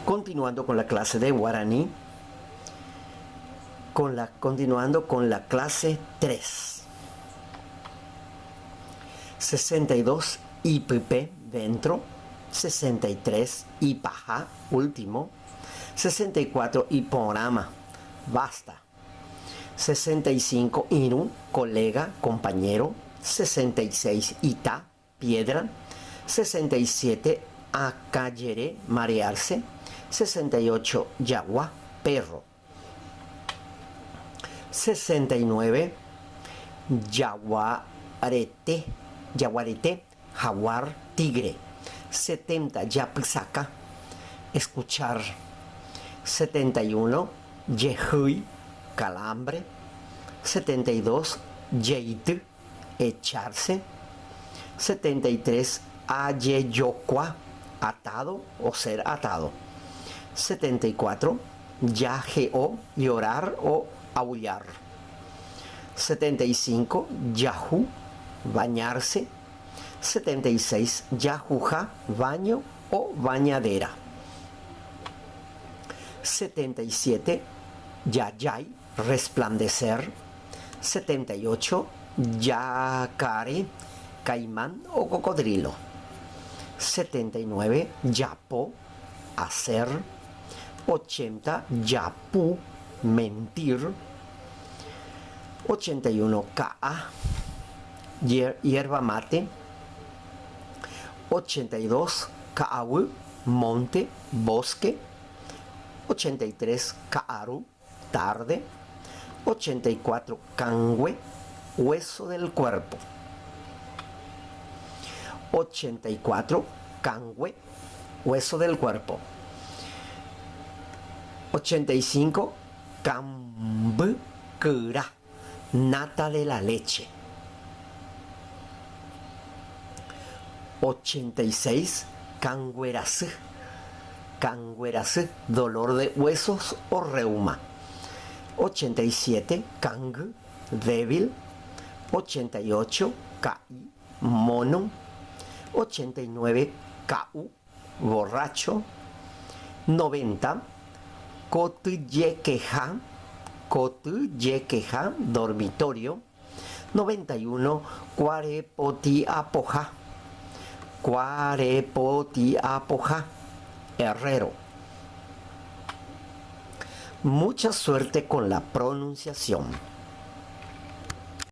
Continuando con la clase de guaraní, con la, continuando con la clase 3. 62 ipype, dentro, 63 ipaha, último, 64 iporãma, basta, 65 irũ, colega, compañero, 66 ita, piedra, 67 akãjere, marearse, 68 jagua, perro, 69 jaguarete, jaguarete, jaguar, tigre, 70 japysaka, escuchar, 71 jehýi, calambre, 72 jeity, echarse, 73 ajejokua, atado o ser atado, 74 jahe'o, llorar o aullar, 75 jahu, bañarse, 76 jahuha, baño o bañadera, 77 jajái, resplandecer, 78 jakare, caimán o cocodrilo, 79 japo, hacer, 80 japu, mentir, 81 ka'a, hierba mate, 82 ka'aguy, monte, bosque, 83 ka'aru, tarde, 84 kangue, hueso del cuerpo, 84 kangue, hueso del cuerpo, 85 kamby kyra, nata de la leche, 86 kanguerasy, kanguerasy, dolor de huesos o reuma, 87 kangy, débil, 88 ka'i, mono, 89 ka'u, borracho, 90 kotyjekeha, kotyjekeha, dormitorio, 91 kuarepoti'apoha, kuarepoti'apoha, herrero. Mucha suerte con la pronunciación.